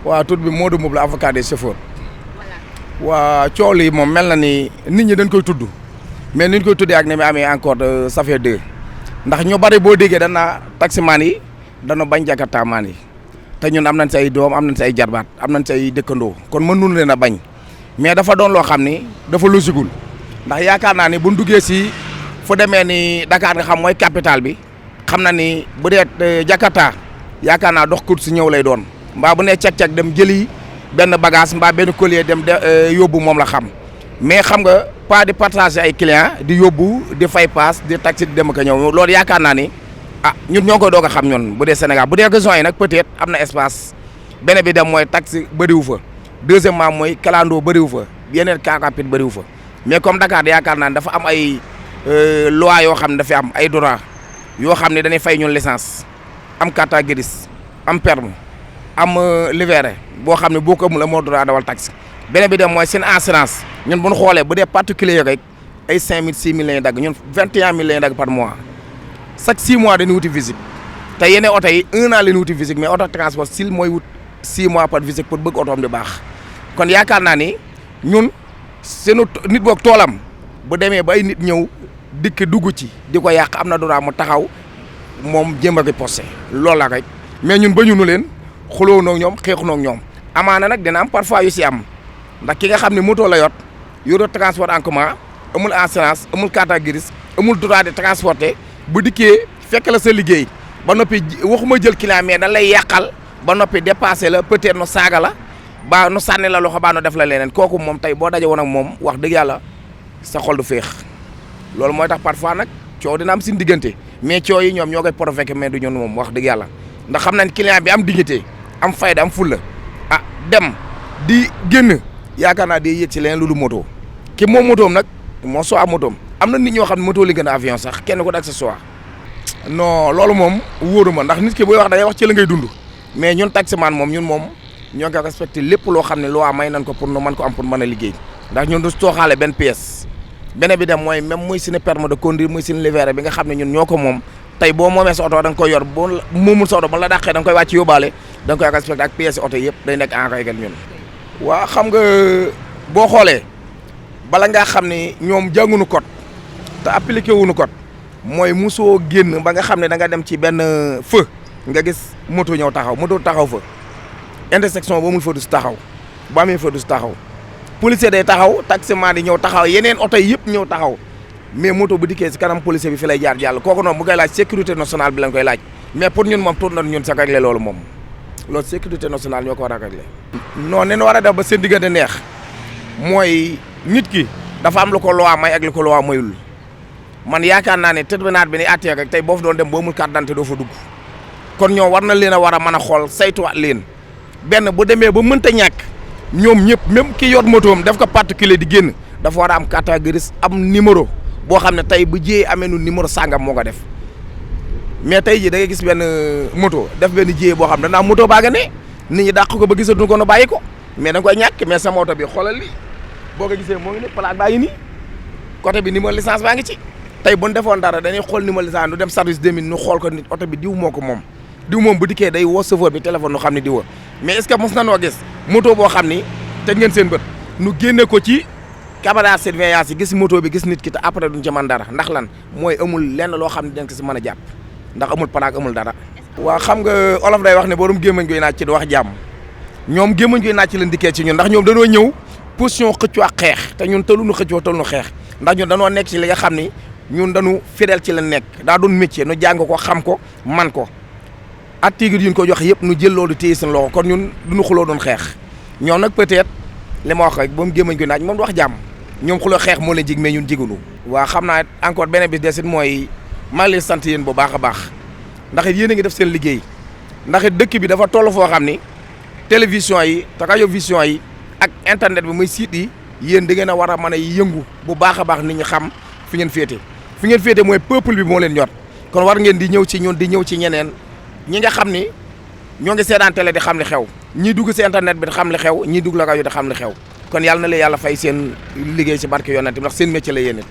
waa tur bi Modou Mboup la avocat des chauffeurs. waa coow lii moom mel na ni nit ñi dañ koy tudd mais ni ñu koy tuddee ak ni mu amee encore ça fait deux ndax ñu bari boo déggee dana taximaan yi dana bañ jakartaamaan yi te ñun am nañ say doom am nañ say jarbaat am nañ say dëkkandoo kon mënuñu leen a bañ mais dafa doon loo xam ni dafa logiqueul ndax yaakaar naa ni bu ñu duggee si fu demee ni Dakar nga xam mooy capitale bi xam na ni bu dee Jakarta yaakaar naa dox course ñëw lay doon mbaa bu nee cek-cek dem jëli benn bagage mbaa benn collier dem yóbbu moom la xam mais xam nga pas di partager ay clients di yóbbu di fay paas di taxi di dem ak ñëw loolu yaakaar naa ni ñun ñoo koy doog a xam ñun bu dee Sénégal bu dee régions yi nag peut-être am na espace beneen bi dem mooy taxi bëriwu fa deuxièmement mooy kalandoo bëriwu fa yeneen car rapide bëriwu fa mais comme Dakar yaakaar naa ne dafa am ay loi yoo xam ne dafa am ay droit yoo xam ne dañuy fay ñun licence am carte grise am permis am livret boo xam ne boo ko amul amoo droit dawal taxi beneen bi dem mooy seen assurance ñun bu ñu xoolee bu dee particulier rek ay 5000 6000 la ñuy dagg ñun 21000 la ñuy dagg par mois chaque 6 mois dañuy wuti visite te yeneen oto yi 1 an la ñuy wuti visite mais oto transport sil mooy wut 6 mois par visite pour bëgg otoom di baax kon yaakaar naa ni ñun seenu nit boog toolam bu demee ba ay nit ñëw dikk dugg ci di ko yàq am na droit mu taxaw moom jéem a riposter loolu la rek mais ñun ba ñu nu leen xuloo noog ñoom xeexu noog ñoom amaana nag dina am parfois yu si am ndax ki nga xam ne moto la yoro transport en commun amul assurance amul carte grise amul droit de transporter bu dikkee fekk la sa liggéey ba noppi waxuma jël client mais dañ lay yàqal ba noppi dépassé la peut-être nu saaga la ba nu sànni la loxo baa nu def la leneen kooku moom tey boo daje woon ak moom wax dëgg yàlla sa xol du féex loolu mooy tax parfois nag coow dina am suñu diggante mais coow yi ñoom ñoo koy provoqué mais du ñun moom wax dëgg yàlla ndax xam nañ client bi am dignité am fayda am fulla dem di génn yaakaar naa day yëg ci leneen lu du moto ki moom motoom nag moo soo am motoom am na nit ñoo xam ne moto li gën a avion sax kenn ko dak sa soi non loolu moom wóoruma ndax nit ki booy wax da ngay wax ci la ngay dund mais ñun taximan moom ñun moom ñoo ngi respecté lépp loo xam ne loi may nañ ko pour nu mën ko am pour mën a liggéey ndax ñun du tooxaale benn pièce beneen bi dem mooy même muy suñu permis de conduire muy suñu livret bi nga xam ne ñun ñoo ko moom tey boo moomee sa oto da nga koy yor boo moomul sa oto ba la dàqee da nga koy wàcc yóbbaale da nga koy respecté ak pièces oto yëpp day nekk en règle ñun. waa xam nga boo xoolee bala ngaa xam ne ñoom jànguñu code te appliqué wuñu code mooy musoo génn ba nga xam ne da nga dem ci benn feu nga gis moto ñëw taxaw moto taxaw fa intersection boo mul fa du si taxaw bu amee fa du si taxaw policier day taxaw taximan di ñëw taxaw yeneen oto yëpp ñëw taxaw mais moto bu dikkee si kanam policier bi fi lay jaar jàll kooku noonu bu koy laaj sécurité nationale bi lañ koy laaj mais pour ñun moom tour na ñun sa réglé loolu moom loolu sécurité nationale ñoo ko war a réglé. non nen war a def ba seen diggante neex mooy nit ki dafa am lu ko loi may ak lu ko loi mayul man yaakaar naa ne tribunal bi ni àttee rek tey boo fa doon dem boo mul carte d'identité doo fa dugg kon ñoo war na leen a war a mën a xool saytuwaat leen benn bu demee ba mënta ñàkk ñoom ñëpp même ki yor motoom def ko particulier di génn dafa war a am carte grise am numéro boo xam ne tey bu jiyee amee nu numéro sàngam moo ko def mais tey jii da ngay gis benn moto def benn jiyee boo xam ne danaa moto baa nga ne nit ñi dàq ko ba gisatuñu ko no bàyyi ko mais da nga koy ñàkk mais sa moto bi xoolal lii boo ko gisee moo ngi ne plaque baa ngi nii côté bi numéro licence baa ngi ci tey bu ñu defoon dara dañuy xool numéro licence nu dem service 2000 nu xool ko nit oto bi diw moo ko moom diw moom bu dikkee day woo chauffeur bi téléphone nu xam ne diwa mais est-ce que mos na noo gis moto boo xam ni te ngeen seen bët nu génne ko ci caméra surveillance yi gis moto bi gis nit ki te après duñ ci mën dara ndax lan mooy amul lenn loo xam ne dañ ko si mën a jàpp ndax amul plaque amul dara. waaw xam nga olof day wax ne borom gémmañ guy naaj ci di wax jàmm ñoom gémmañ guy naaj ci leen dikkee ci ñun ndax ñoom dañoo ñëw position xëccoo ak xeex te ñun tëluñu xëccoo tëluñu xeex ndax ñun dañoo nekk ci li nga xam ni ñun dañu fidèle ci la nekk daa doon métier nu jàng ko xam ko man ko ak tigir yuñ ko jox yëpp nu jël loolu téye seen loxo kon ñun duñu xuloo doon xeex ñoom nag peut-être li ma wax rek ba mu gémmañ guy naaj moom du wax jàmm ñoom xuloo xeex moo leen jig mais ñun jigunu waaw xam naa encore beneen bi desit mooy maa ngi leen sant yéen bu baax a baax ndax it yéen a ngi def seen liggéey ndax it dëkk bi dafa toll foo xam ni télévision yi te radiovision yi ak internet bi muy site yi yéen da ngeen a war a mën a yëngu bu baax a baax nit ñi xam fi ngeen féete mooy peuple bi moo leen ñor kon war ngeen di ñëw ci ñun di ñëw ci ñeneen ñi nga xam ni ñoo ngi seetaan télé di xam li xew ñii dugg si internet bi di xam li xew ñii dugg la rajo di xam li xew kon yàlla na leen yàlla fay seen liggéey ci barke yonent bi ndax seen métier la yéen it